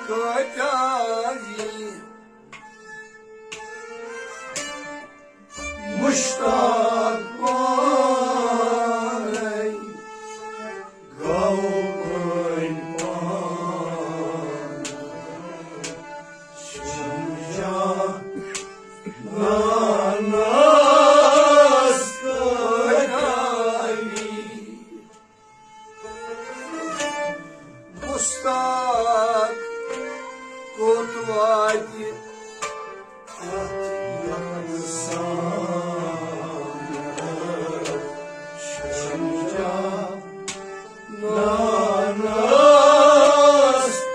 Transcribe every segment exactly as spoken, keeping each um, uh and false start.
کتیاری مشتاق پانے گوٚو وۄنۍ پان۔ چھُم جانانس کتیاری گُستاخ کوٚت واتہِ اَتھ یقسان؟ چھُم جانانس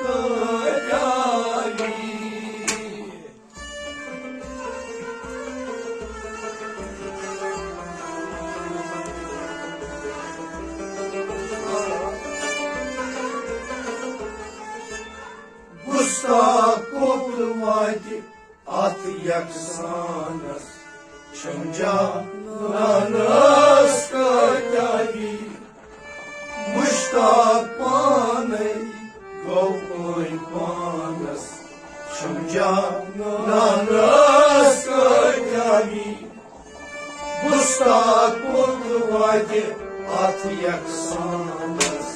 کتیاری۔ گُستاخ کوٚت واتہِ اَتھ یقسانس؟ چھُم جانانس کتیاری۔ مشتاق پانے گوٚو وۄنۍ پانس۔ چھُم جانانس کتیاری۔ گُستاخ کوٚت واتہِ اَتھ یقسانس؟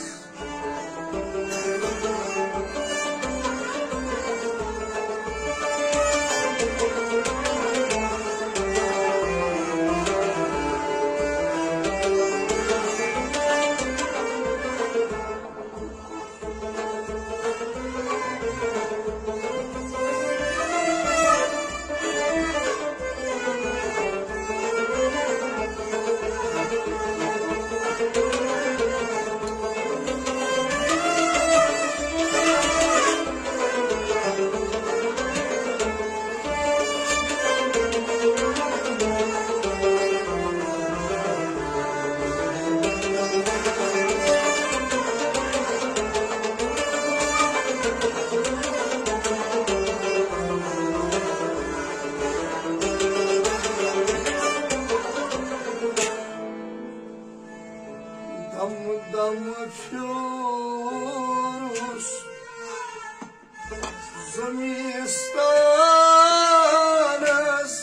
دم دم پھیورُس زمستانس،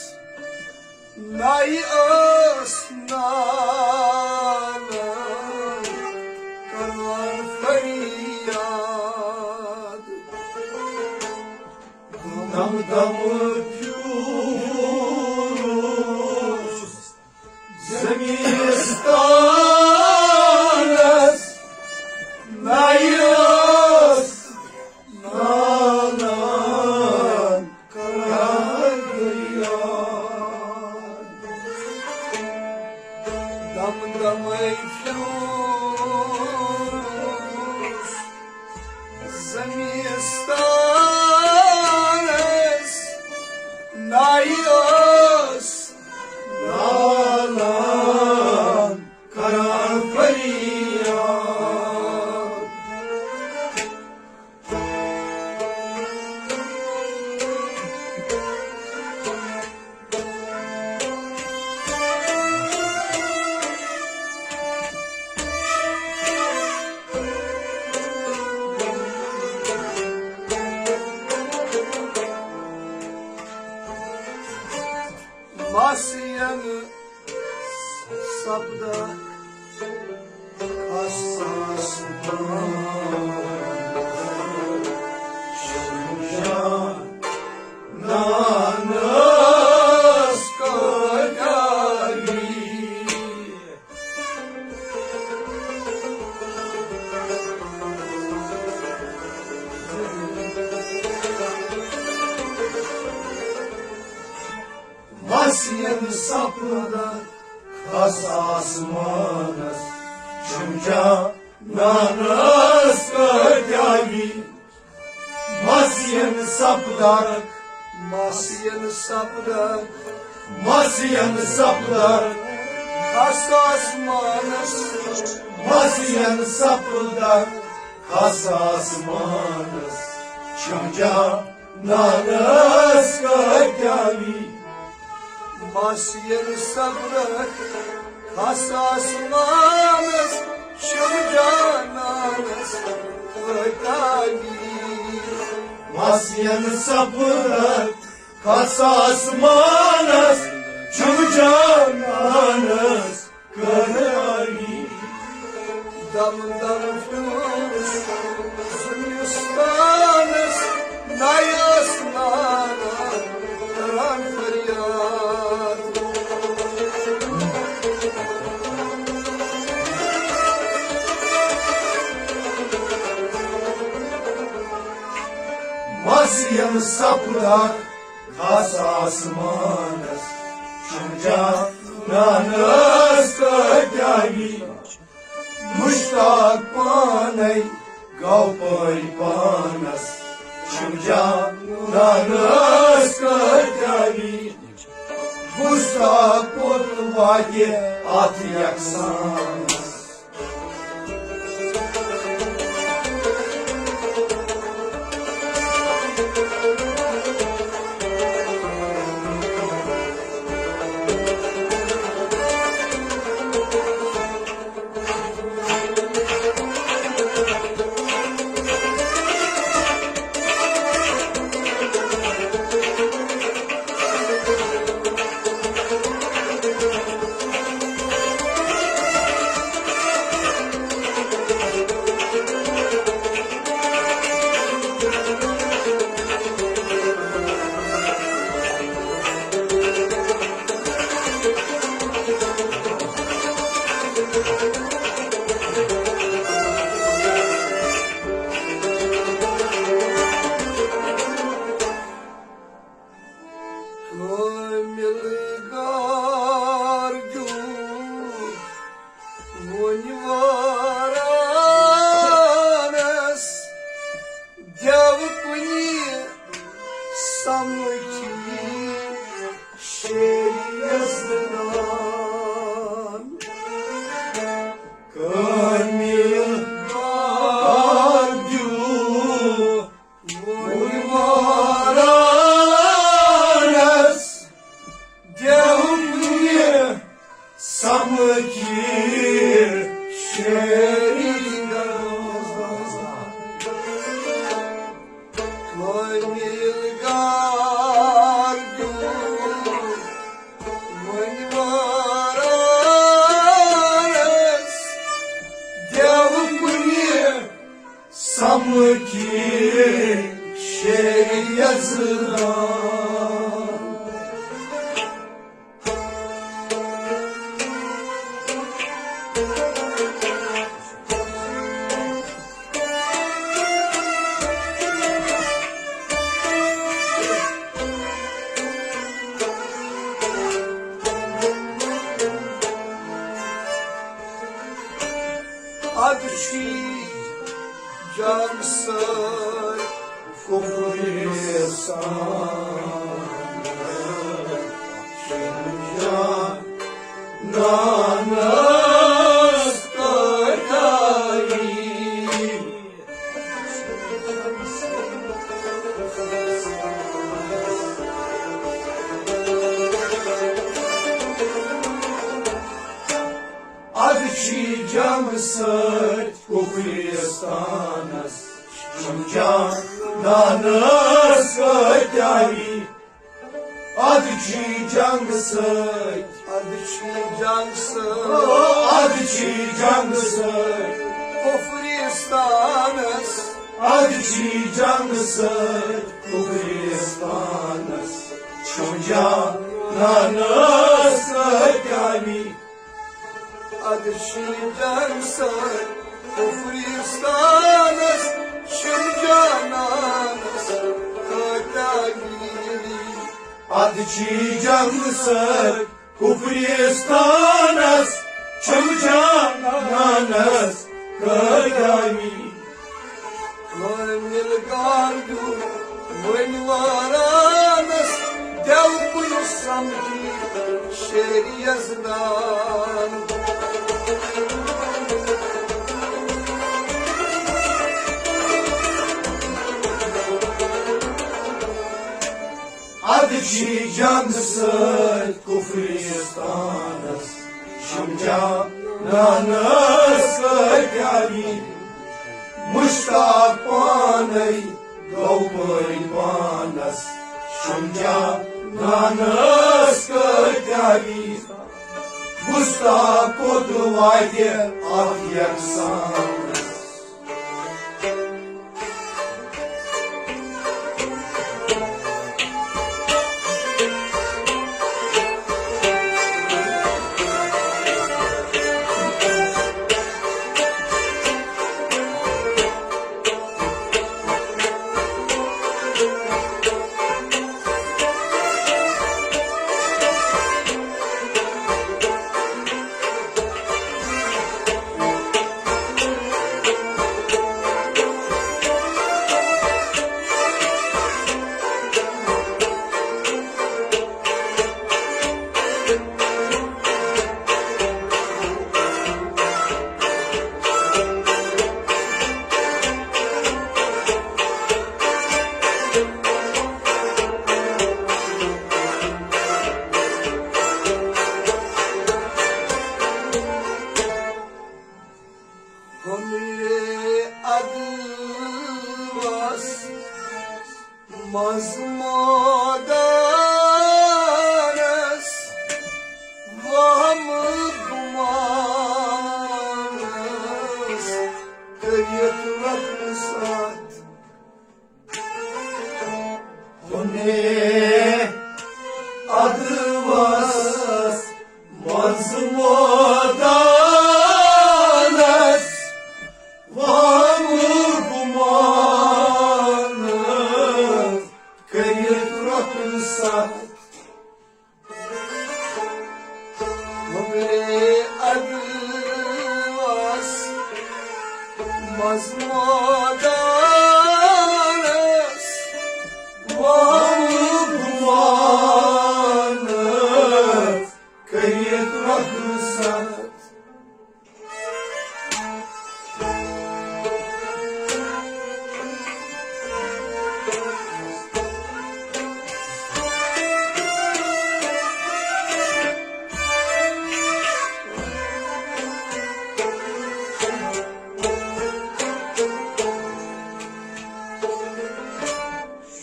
نَیہِ ٲس نالہٕ کران فریاد۔ دم دم پھیورُس زمستانس، نَیہِ ٲس نالان کران فریاد۔ دم دمے پھیورُس زمستانس، نَیہِ ٲس نالان کران فریاد۔ مَس یَنہٕ سپدَکھ کھس آسمان۔ چھُم جانانس کتیاری۔ مَس یَنہٕ سپدَکھ کھس آسمانس، چھُم جانانس کتیاری۔ مَس یَنہٕ سپدَکھ، مَس یَنہٕ سپدَکھ، مَس یَنہٕ سپدَکھ کھس آسمانس، مَس یَنہٕ سپدَکھ کھس آسمانس، چھُم جانانس کتیاری۔ مَس یَنہٕ سپدَکھ کھس آسمانس، چھُم جانانس کتیاری۔ ین سپدت کھس آسمانس، چھم جانانس کہتاوی۔ دم دم پھیوٗر زمستانس، نایہِ آسمانن کران فریاد۔ مس یم سپدکھ کھس آسمانس، چھم جانانس کہتاوی۔ مشتاق پانے گو پٲرۍ پانس، چھم جانانس کہتاوی۔ مشتاق کوٚت واتہِ اتھ یکسانس۔ کٲمِل گار دیُت وۄنۍ وارانس، دٮ۪و کُنہِ سمکھی شیرِ یزدان۔ کٲمِل گار دیُت وۄنۍ وارانس، دٮ۪و کُنہِ سمکھی شیرِ یزدان۔ کٲمِل گار دیُت وۄنۍ وارانس، دٮ۪و کُنہِ سمکھی شیرِ یزدان۔ ادٕ چھی جان سۭتۍ کُفرِستان۔ جان نانس کہتاوی۔ ادٕ چھی جنگ سۭتۍ کُفرِستانس، چھم جانانس کہتاوی۔ ادٕ چھی جنگ سۭتۍ، ادٕ چھی جنگ سۭتۍ، ادٕ چھی جنگ سۭتۍ کُفرِستانس، ادٕ چھی جنگ سۭتۍ کُفرِستانس، چھم جانانس کہتاوی۔ ادٕ چھی جنگ سۭتۍ کُفرِستانس، چھم جانانس کہتاوی۔ ادٕ چھی جنگ سۭتۍ کُفرِستانس، چھم جانانس کہتاوی۔ کٲمِل گار دیُت وۄنۍ وارانس، دٮ۪و کُنہِ سمکھی شیرِ یزدان۔ ادٕ چھی جنگ سۭتۍ کُفرِستانس، چھم جانانس کہتاوی۔ مشتاق پانے گوٚو پٲرۍ پانس شُمجا نانس کٲتیٛاہ وی۔ گُستاخ کوٚت واتہِ اتھ یکسانس؟ گۄمرِ ادوس منٛز مٲدانس وہمہٕ گُمانس کٔرِتھ رۄخصت۔ ہُنے ادوس منٛز مٲدانس وہمہٕ گُمانس کٔرِتھ رۄخصت۔ گۄمرِ ادوس منٛز مٲدانس وہمہٕ گُمانس کٔرِتھ رۄخصت۔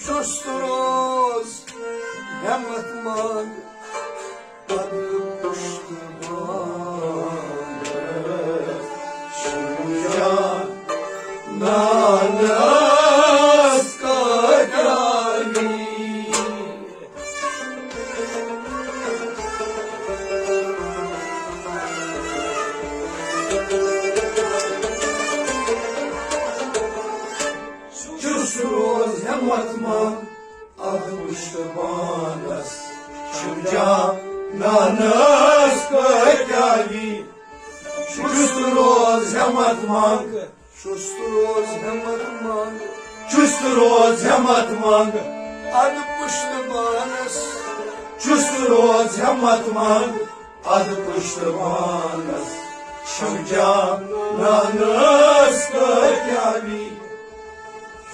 سُست روز، ہمت منٛد، پد پشت بانس شُمجا نانس کٹالی۔ چُست روز، ہمت منٛد، ادٕ پشت بانس شُمجا نانس کٹالی۔ چُست روز، ہمت منٛد، چُست روز، ہمت منٛد، چُست روز، ہمت منٛد، ادٕ پشت بانس۔ چُست روز، ہمت منٛد، ادٕ پشت بانس شُمجا نانس کٹالی۔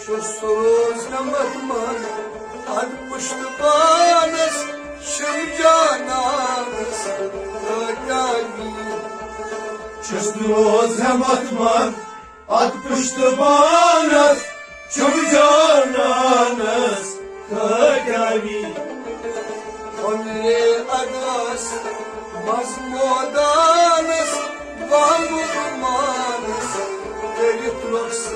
چُست روز، ہمت منٛد، ادٕ پشت بانس شُمجا نانس کٹالی۔ چُست روز، ہمت منٛد، ادٕ پشت بانس شُمجا نانس کٹالی۔ گۄمرِ ادوس منٛز مٲدانس وہمہٕ گُمانس کٔرِتھ رۄخصت۔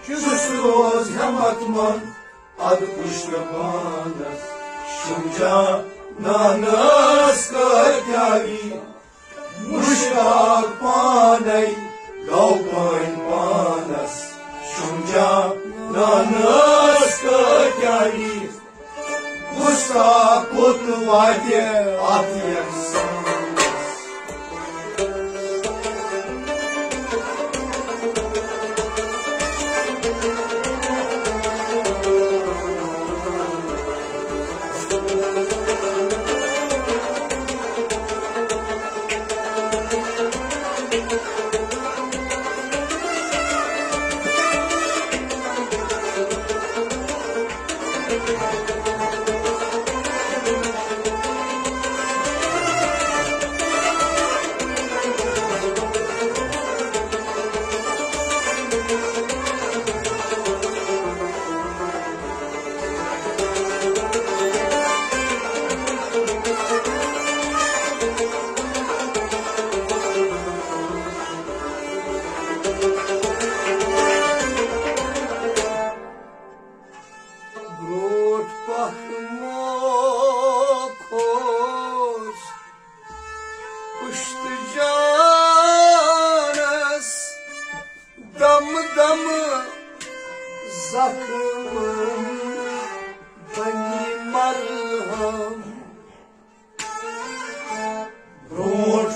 چُست روز، ہمت منٛد، ادٕ پشت بانس شُمجا نانس کٹالی۔ مشتاق پانے گوٚو پٲرۍ پانس شُمجا نانس کٹالی۔ گُستاخ کوٚت واتہِ اتھ یکسانس؟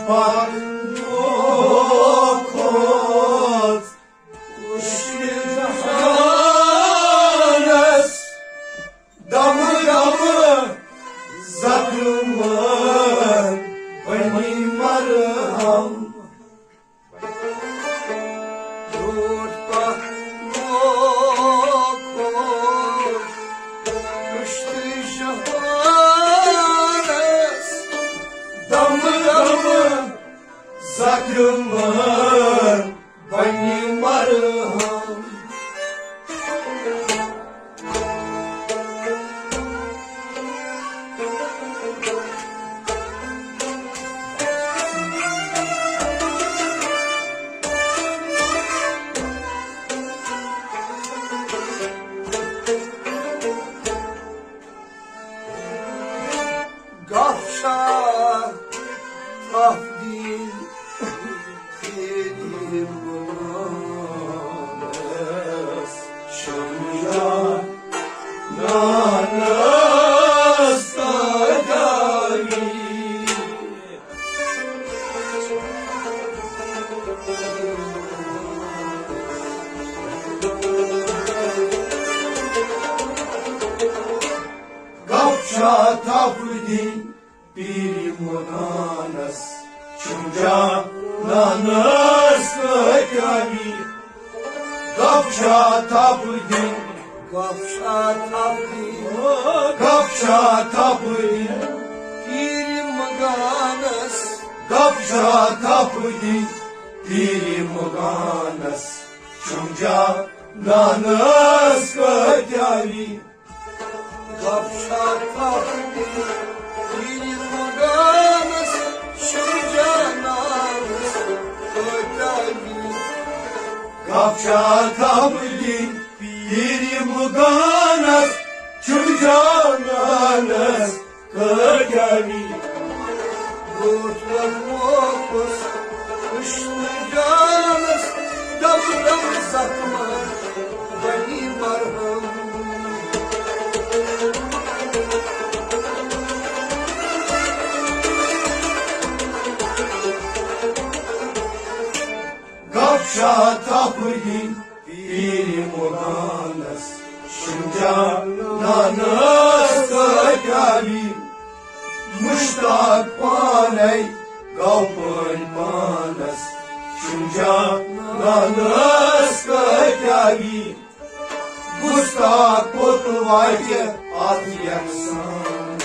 پکھ مۄکھ کھوژ وٕچھنہٕ جہانس، دمہٕ دمہٕ زخمن بنی مرہم۔ برونٛٹھ پکھ مۄکھ کھوژ وٕچھنہٕ جہانس، دمہٕ دمہٕ زخمن بنی مرہم۔ گپھ چھا تپھ دِنۍ پیری مُغانس، شمجا نانس تداوی۔ گپھ چھا تپھ دِنۍ پیری مُغانس، شمجا نانس تداوی۔ گپھ چھا تپھ دِنۍ، گپھ چھا تپھ دِنۍ، گپھ چھا تپھ دِنۍ پیری مُغانس، گپھ چھا تپھ دِنۍ پیری مُغانس، شمجا نانس تداوی۔ گپھ چھا تپھ دِنۍ پیری مُغانس، شمجا نانس تداوی۔ گپھ چھا تپھ دِنۍ پیری مُغانس، شمجا نانس تداوی۔ برونٛٹھ پکھ مۄکھ کھوژ وٕچھنہٕ جہانس، دم دم زخمن بنی مرہم۔ گپھ چھا تپھ دِنۍ پیری مُغانس، شمجا نانس تداوی۔ مشتاق پانے گوٚو پٲنۍ پانس، شمجا نانس تداوی۔ گستاخ کوٚت واتہِ اتھ یکسانس۔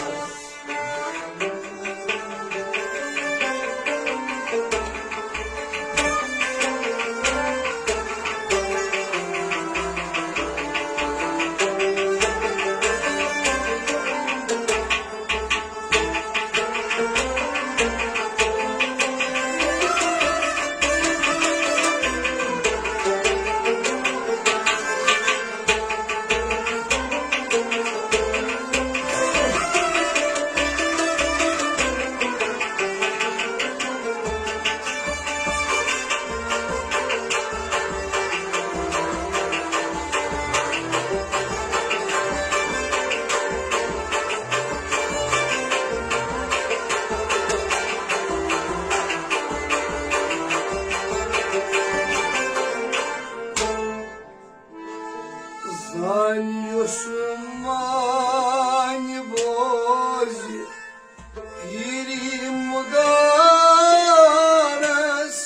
زانہِ یُس مانہِ بوزِ پیٖری مُغانس،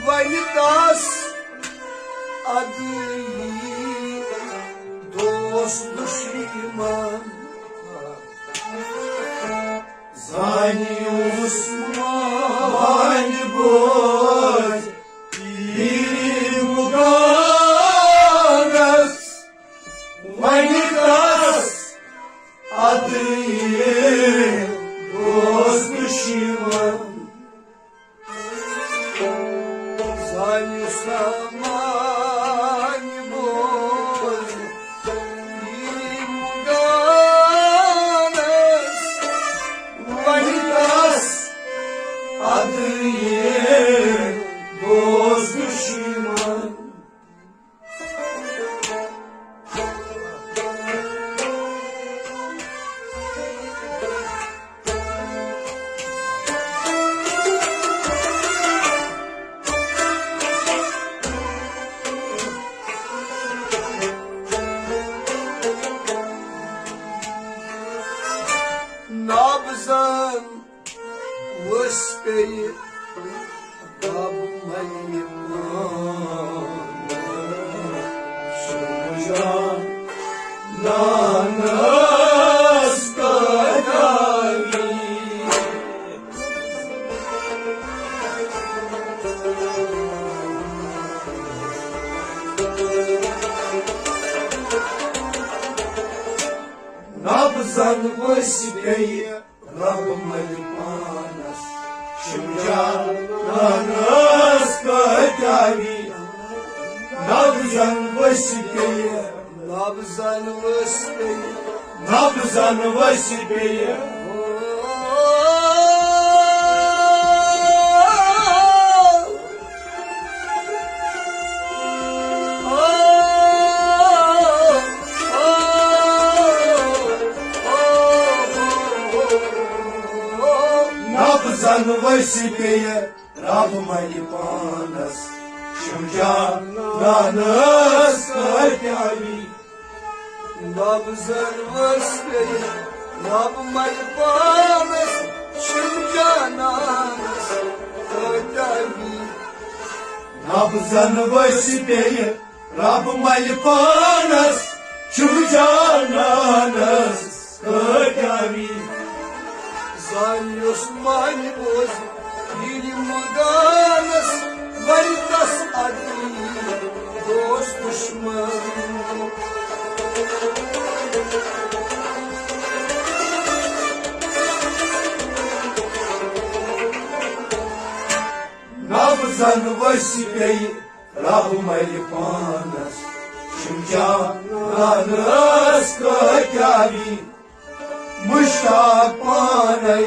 وَنہِ تس اَدٕ یی دوست دُشمن۔ زانہِ یُس مانہِ بوزِ پیٖری مُغانس، وَنہِ تس اَدٕ یی دوست دُشمن۔ زانہِ سا مانہِ بوزِ پیٖری مُغانس، وَنہِ تس ؤسۍ پیٚیہِ رب ملہِ پانس۔ شمجان نانس کتاوی۔ نبضن ؤسۍ پیٚیہِ رب ملہِ پانس۔ شمجانس کتاوی۔ نبضن ؤسۍ پیٚیہِ۔ نبضن ؤسۍ پیٚیہِ۔ نبضن ؤسۍ پیٚیہِ۔ نبضن ؤسۍ پیٚیہِ رب ملہِ پانس۔ شمجانس کتاوی۔ نبضن ؤسۍ پیٚیہِ رب ملہِ پانس۔ شمجانس کتاوی۔ نبضن ؤسۍ پیٚیہِ رب ملہِ پانس۔ شمجانس کتاوی۔ زانیوس مانہِ بوز ییٚلہِ مُدانس، ونہِ تس اَدٕے دوست دُشمن۔ نبضن ؤسۍ پیٚیہِ رب ملہِ پانس۔ شمجانس کتاوی۔ مشتاق پانے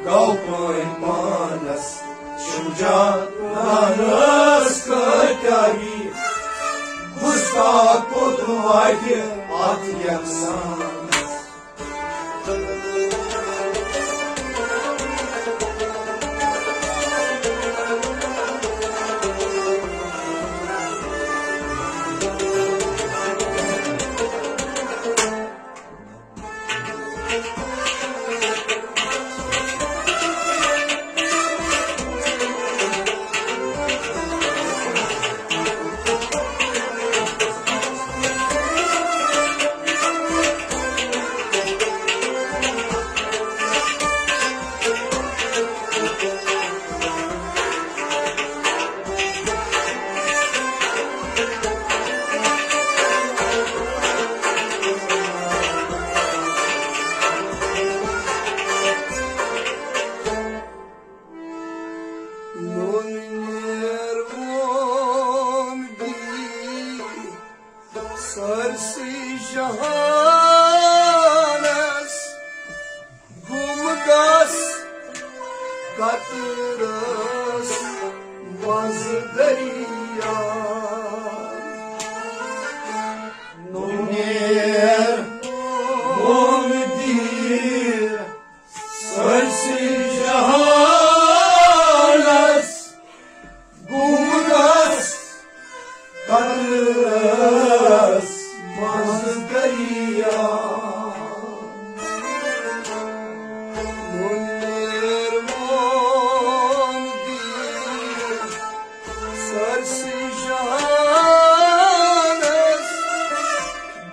گوٚو پٲنۍ پانس۔ شمجانس کتاوی۔ گستاخ کوٚت واتہِ اتھ یکسانس۔ نوٚن نیر ووٚن دی سٲرسٕے جہانس، گُم گژھ قطرس منٛز دریا۔ نوٚن نیر ووٚن دی سٲرسٕے جہانس، گُم گژھ قطرس منٛز دریا۔ نوٚن نیر ووٚن دی سٲرسٕے جہانس،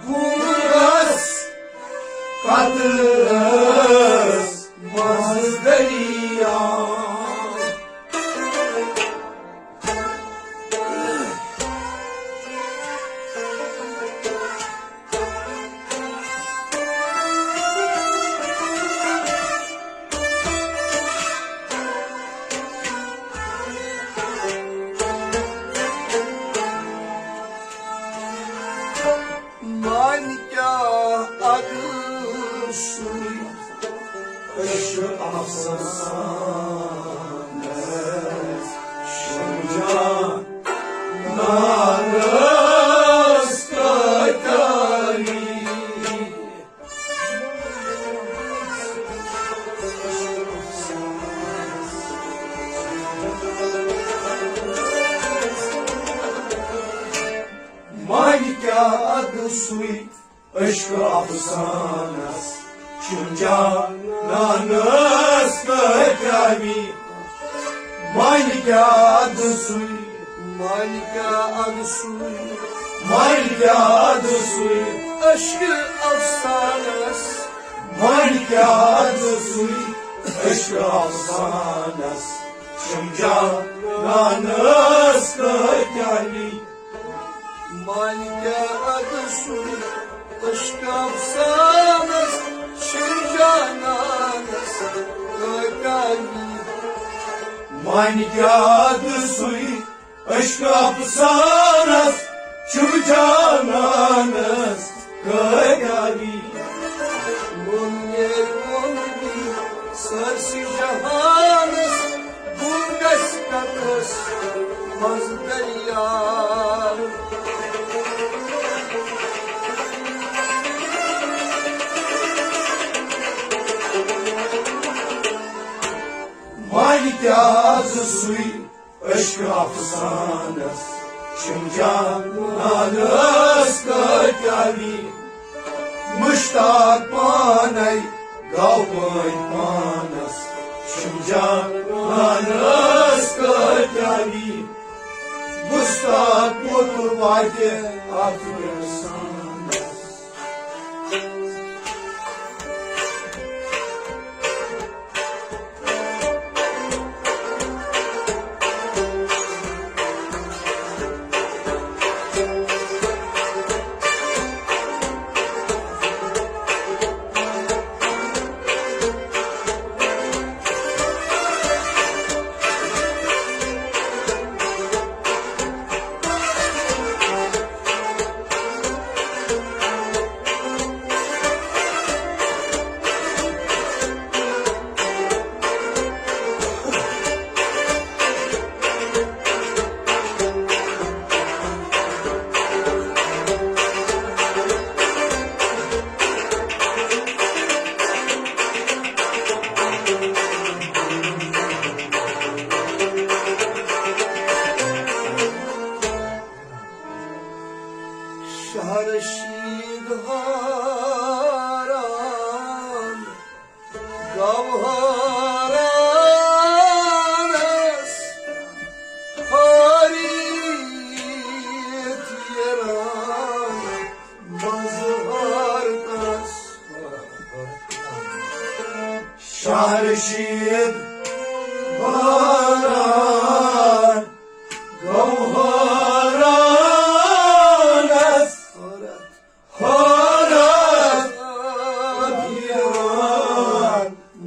گُم گژھ قطرس منٛز دریا۔ مانہِ کیٛاہ اَدٕ سُے عشق افسانس، شمجان نانس کتاوی۔ مانہِ کیٛاہ اَدٕ سُے عشق افسانس، شمجان نانس کتابی، مانکیا ادٕ سُے، مانکیا ادٕ سُے، مانکیا ادٕ سُے، عشق افسانس، مانکیا ادٕ سُے، عشق افسانس، چھم جانانس کتابی۔ مانکیا ادٕ سُے، عشق افسانس، چھم جانانس کتابی۔ مانکیا ادٕ سُے، عشق افسانس، چھم جانانس کتابی۔ ووٚن ییٚلہِ ووٚن بی سٲرسٕے جہانس، بہٕ گژھٕ کتس منٛز دریا۔ مانکیا ادٕ سُے، عشق افسانس، چھم جانانس کتابی۔ مشتاق پانے گوٚو وۄنۍ پانس، چھم جانانس کتابی۔ گستاخ کوٚت واتہِ افسانس۔ شاہ رشید حیران گوہرانس، حریت یران مظہر تس۔ شاہ رشید حیران گوہرانس، حیرت یران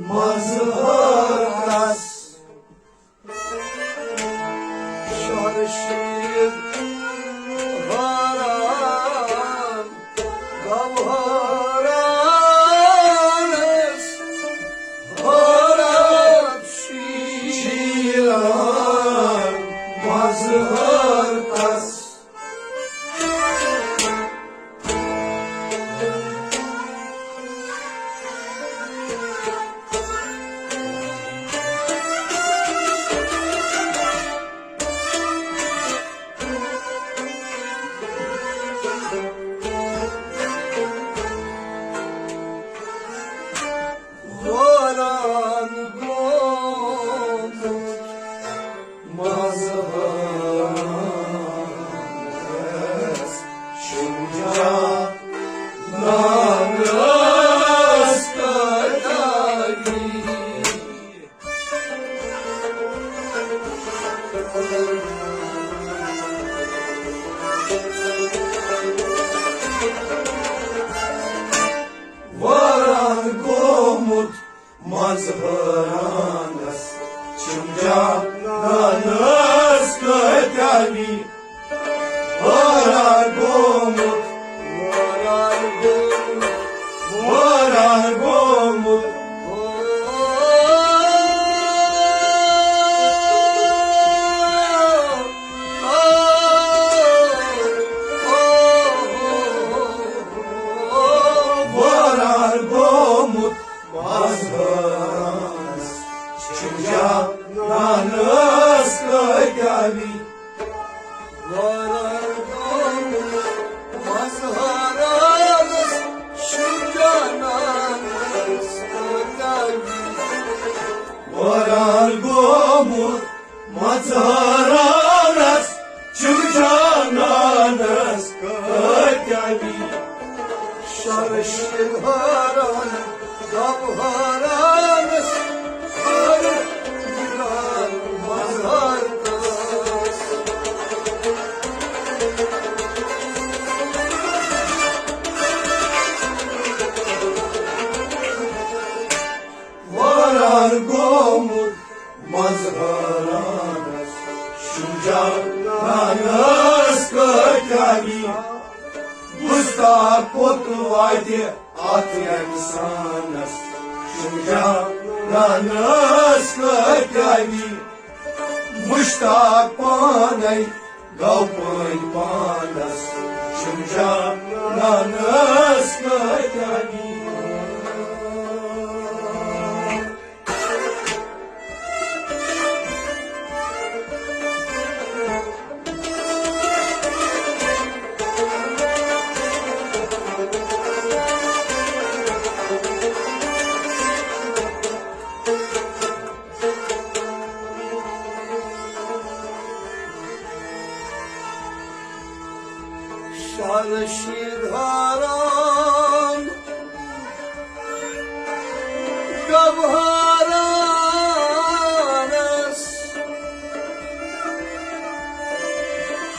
مظہر تس۔ شاہ رشید حیران گوہرانس، حیرت یران مظہر تس۔ حیران گوٚمُت مظہرس، چھُم جانانس کتابی۔ واران گوٚمُت مظہرانس، چھُم جانانس کتابی۔ واران گوٚمُت، واران گوٚمُت، واران گوٚمُت۔ واران گوٚمُت مظہرانس، چھُم جانانس کتابی۔ وٲران گوٚمُت مظہرانس، چھُم جانانس کٲتیٛاہ وی۔ شرشیٖل ہاران، گبہارانس، ہاران گِنٛدان مظہر کس۔ وٲران گوٚمُت مظہرانس، چھُم جانانس کٲتیٛاہ وی۔ مشتاق کوٚت واتہِ اتھ انسانس، چھُم جانانس کٲتیٛاہ وی۔ مشتاق پانے گوٚو پٲنۍ پانس، چھُم جانانس کٲتیٛاہ وی۔ شرشیٖل ہاران، گبہارانس،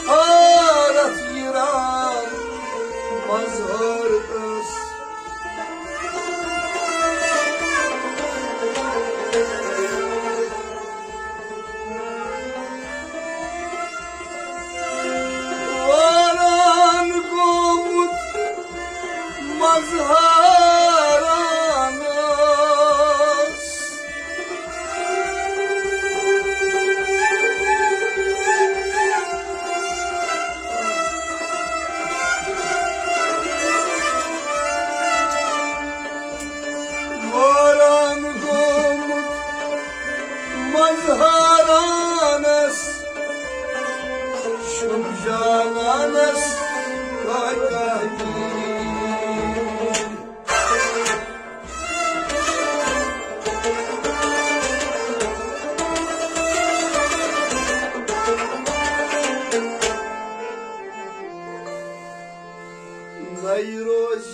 ہارتھ گِنٛدان مظہر کس۔ وٲران گوٚمُت مظہرانس۔ وٲران گوٚمُت مظہرانس، چھُم جانانس کٲتیٛاہ وی۔ نَیہِ روزِ